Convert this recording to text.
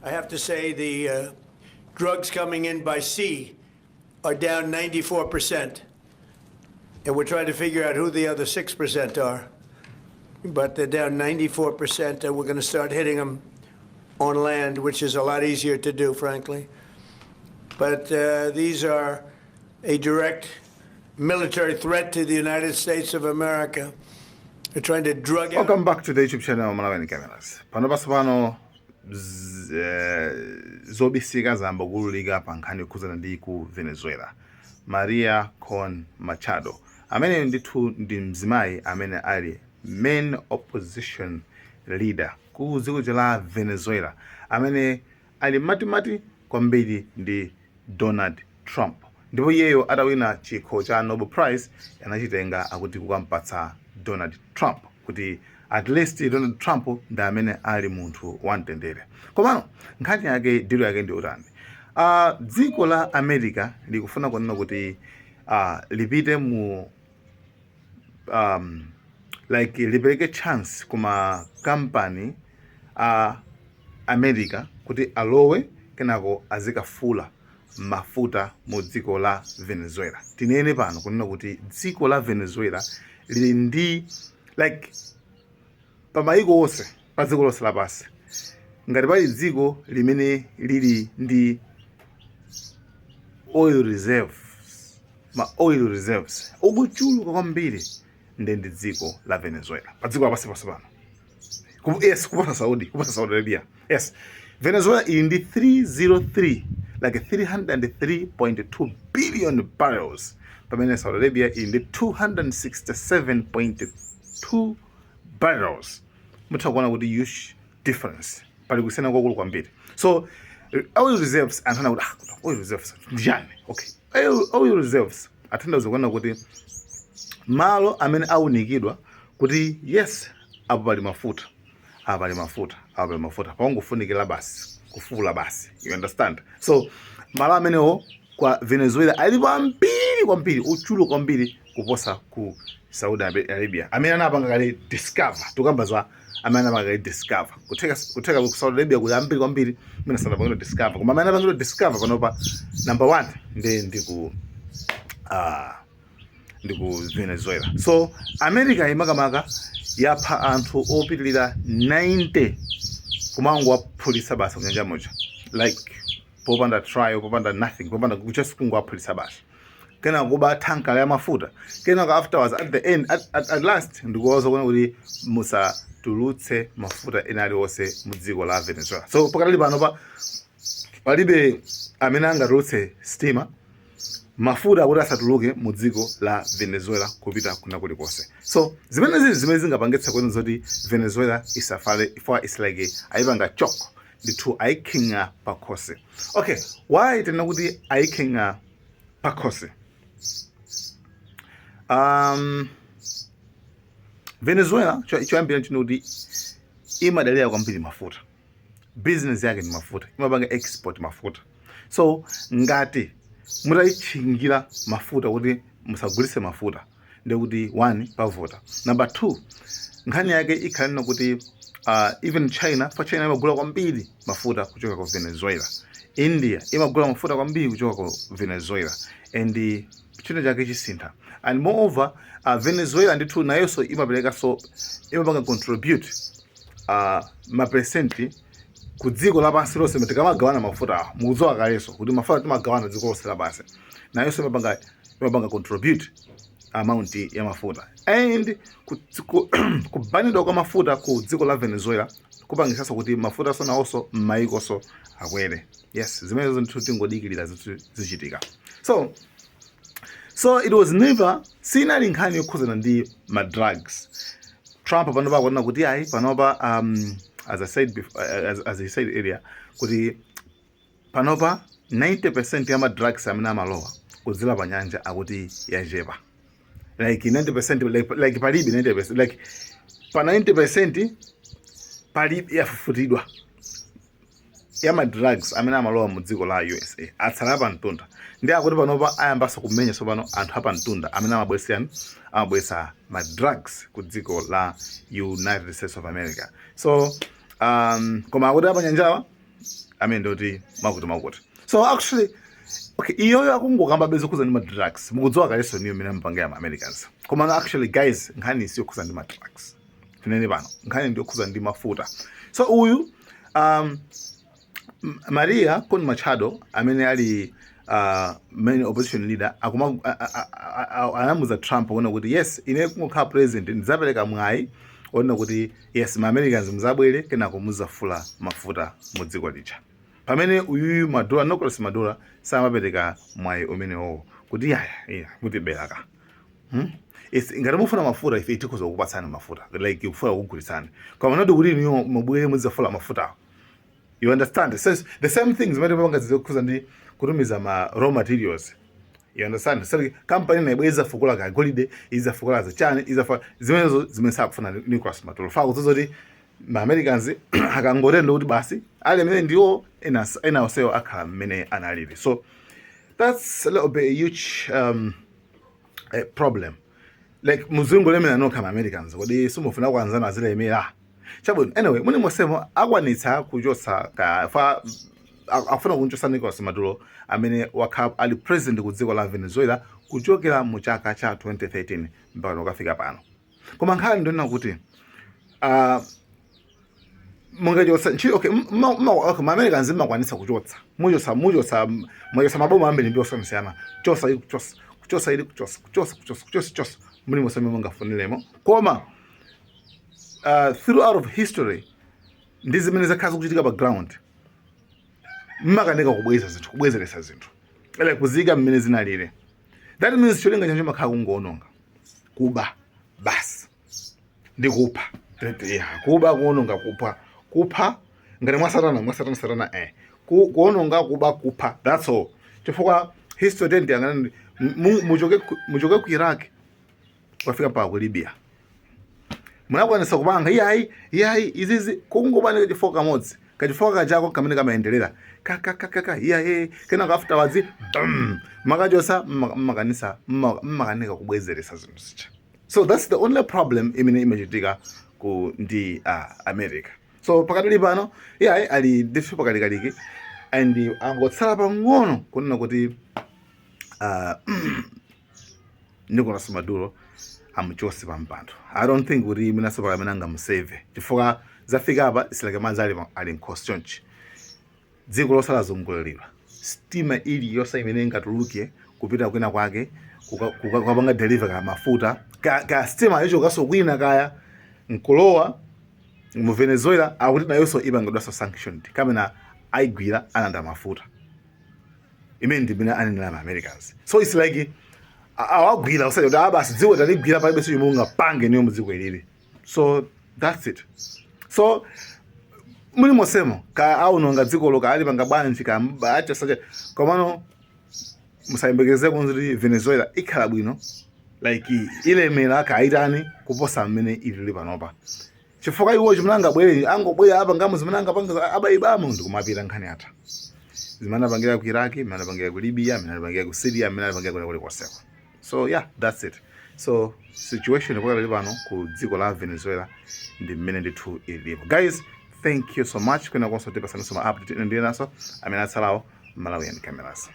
I have to say the drugs coming in by sea are down 94%. And we're trying to figure out who the other 6% are. But they're down 94%, and we're going to start hitting them on land, which is a lot easier to do, frankly. But these are a direct military threat to the United States of America. They're trying to drug out. Welcome back to the YouTube channel Malawi Cameras. Pano pasopano zobisika zayamba kuululika pa nkhani yokhuzana ndi ku Venezuela. Maria Corina Machado amene ndithu ndi mzimayi amene ali main opposition leader ku dziko la Venezuela, amene ali matimati kwambiri ndi Donald Trump, ndipo iyeyo atawina chikho cha Nobel Prize anachitenga akuti kukampatsa Donald Trump kuti at least Donald Trump ndi amene ali munthu wamtendere. Komano nkhani yake, deal yake ndi utani? Dziko la America likufuna kunena kuti lipite mu like lipereke chance kuma kampani a America kuti alowe, kenako azikafula mafuta mu dziko la Venezuela. Tinene pano kunena kuti dziko la Venezuela lili ndi, like, pamayiko onse pa dziko lonse lapansi, ngati pali dziko limene lili ndi oil reserves, ma oil reserves okuchuluka kwambiri, ndi dziko la Venezuela pa dziko lapansi pansi pano. Yes, kuposa Saudi, kuposa Saudi Arabia. Yes, Venezuela ili ndi 303, like 303.2 billion barrels, pamene Saudi Arabia ili ndi 267.2 barrels. Mutha kuona kuti huge difference, pali kusiyana kwakulu kwambiri. So oil reserves, anthu anakuti, "Ah, oil reserves ndi chani?" Okay, oil reserves atanthauza kuona kuti malo amene awunikidwa kuti yes, apo pali mafuta, apa pali mafuta, apa pali mafuta, pakungofunikira basi kufula basi, you understand? So malo amenewo kwa Venezuela alipo ambiri kwambiri, ochuluka kwambiri kuposa ku Saudi Arabia amene anapanga kale discover. Tukamba za amene anapanga kale discover. Kutheka ku Saudi Arabia kuli ambiri kwambiri amene sanapangidwe discover, koma amene anapangidwe discover panopa, number one ndi ku Venezuela. So America imakamaka yapha anthu opitilira 90, kumangowaphulitsa basi kunyanja muja, like popanda trial, popanda nothing, popanda, just kungowaphulitsa basi, kena kuba thankala ya mafuta, kenako afterwards, at the end, at last ndikuwaza kuona kuti musatulutse mafuta ena aliwonse mu dziko la Venezuela. So pakatali pano pa palibe amene angatulutse sitima, mafuta akuti asatuluke mu dziko la Venezuela kupita kuna kulikonse. So zimene zili zimene zingapangitse kuona zoti Venezuela isafale ifwa is like ayipanga choke ndithu, ayikhinga pakhosi. Okay, why tena kuti ayikhinga pakhosi? Venezuela choyambira chino kuti imadalira kwambiri mafuta, business yake ndi mafuta, imapanga export mafuta. So ngati mutayitchingira mafuta kuti musagulitse mafuta, ndekuti one, pavuta. Number two, nkhani yake ikhala kuti even China, fa China imagula kwambiri mafuta kuchoka ku Venezuela, India imagula mafuta kwambiri kuchoka ku Venezuela, and china chake chisintha. And moreover, Venezuela ndithu nayonso imapereka, so imapanga contribute maperesenti ku dziko lapansi lonse. Tikamagawana mafuta awa, mukudziwa kalenso kuti mafuta timagawana dziko lonse lapansi, nayonso imapanga contribute amount ya mafuta. And kubanidwa kwa mafuta ku dziko la Venezuela kupangisanso kuti mafuta so nawonso m'mayikoso akwere. Yes, zimenezo ndithu tingodikirira zinthu zichitika. So it was never, sinali nkhani yokhuzana ndi ma drugs. Trump panopa akuona kuti ayi, panopa, as I said before, as he said earlier, kuti panopa 90% ya ma drugs amene amalowa kudzera pa nyanja akuti yachepa, like 90%, like palibe 90%, like pa 90% palibe, yafufutidwa ya ma drugs amene amalowa mu dziko la USA, atsala pa mtunda. Ndi akuti panopa ayambanso kumenya tsopano anthu apamtunda amene amabweretsa amabweretsa ma drugs ku dziko la United States of America. So koma akuti apanyanjawa Amene ndoti makuti makuti. So actually, okay, iyoyo akungokamba bezokhuza ndi ma drugs. Mukudziwa kalenso niyo imene ampangira ma Americans. Koma no, actually guys, nkhani siyokhuza ndi ma drugs. Tinene pano, nkhani ndiyokhuza ndi mafuta. So uyu Maria Corina Machado amene ali main opposition leader akuma anamuza Trump kuona kuti yes, ine kungokhala president ndidzapereka mwayi ona kuti yes, ma Americans muzabwere, kenako muzafula mafuta mu dziko lija, pamene uyuyu Maduro, Nicolas Maduro, samapereka mwayi umenewo kuti yaya iya mutiberaka. Ngati mufuna mafuta, ife tikhoza kukupatsani mafuta, like kufuna kukugulitsani, koma not kuti iniyo mubwere muzafula mafutawo. You understand? So the same things zimene panga zikukhuza ndi kutumiza ma raw materials, you understand? So company na ibweza fukula ka golide, izafukula za chani, izafa zimenezo zimene sakufuna Nicolas Maduro. Fa kuzoza kuti ma Americans akangotendo kuti basi ali amene ndiwo ena ena onsewo akhala mmene analili. So that's a little bit huge a problem. Like muzungu lemera nokha ma Americans, kodi simufuna kuanzana azilemera? Chabwino, anyway, muni mosemo akwanitsa kuchotsa ka fa akufuna kunchosa Nicolas Maduro amene wakhala ali president ku dziko la Venezuela kuchokera mu chaka cha 2013 mpaka kukafika pano. Koma nkhani ndionena kuti mungachotsa ntchito, okay, okay, ma Americans mmakwanitsa kuchotsa, muchotsa muchotsa maboma ambiri ndi osiyanasiyana, chosa ili, kuchosa, kuchosa ili, kuchosa, kuchosa, kuchosa, kuchosa, kuchosa, muli moseme mungafuniremo. Koma throughout of history ndi zimene zakhala zikuchitika pa ground, mmakanika kubweza zinthu, kubwezeretsa zinthu, like kuzika mmene zinalire. That means cholinga chancho makhala kungoononga, kuba basi ndi kupha. Yeah, kuba, kuononga, kupha, kupha ngati mwa satana, mwa satana, satana, eh. Kuononga, kuba, kupha, that's all. Chifukwa history tendi yang'ana, muchoke ku Iraq kukafika mpaka ku Libya, munakwanisa kupanga iyayi iyayi izizi kungobanika chifukwa kamodzi, kachifukwa kachako kamene kamayenderera kakakakaka iyayi, kenako afterwards bam, makachosa, mmakanisa, mmakanika kubwezeresa zinthu zija. So that's the only problem imene imachitika ku ndi America. So pakatali pano iyayi ali ndithu pakalikaliki and angotsala pang'ono kunena kuti Nicolas Maduro amuchose pampando. I don't think kuti mwinaso pamene angamusave, chifukwa zafika apa silake madzi ali nkhosi chonchi, dziko losalazunguliridwa, sitima iliyonse imene ingatuluke kupita kwina kwake kukapanga deliver ka mafuta ka sitima icho kwina kaya nkulowa mu Venezuela, akuti nayonso ipangidwanso sanctioned kamena ayigwira alanda mafuta imene ndi imene anenera ma Americans. So it's like awagwira usati kuti ah, basi, dziko taligwira, palibe chomwe mungapange niyo mudziko ilili. So that's it. So muli mosemo ka aunonga dzikolo, ka alipanga bwanji, ka acha sacha, komano musayembekeze kuti Venezuela ikhala bwino, like ilemera kaitani kuposa mmene ilili panopa, chifukwa iwo chimene angabwere, angobwera apa ngamo zimene angapanga abayibamo ndikumapita, nkhani atha. Zimene anapangira ku Iraq, zimene anapangira ku Libya, zimene anapangira ku Syria, zimene anapangira kuna kulikonseko. So yeah, that's it. So situation pakali pano ku dziko la Venezuela ndi mmene ndithu ilipo. Guys, thank you so much. Kwina konso tipasaninso ma update ine ndiyenaso amene atsalawo. Malawian Cameras.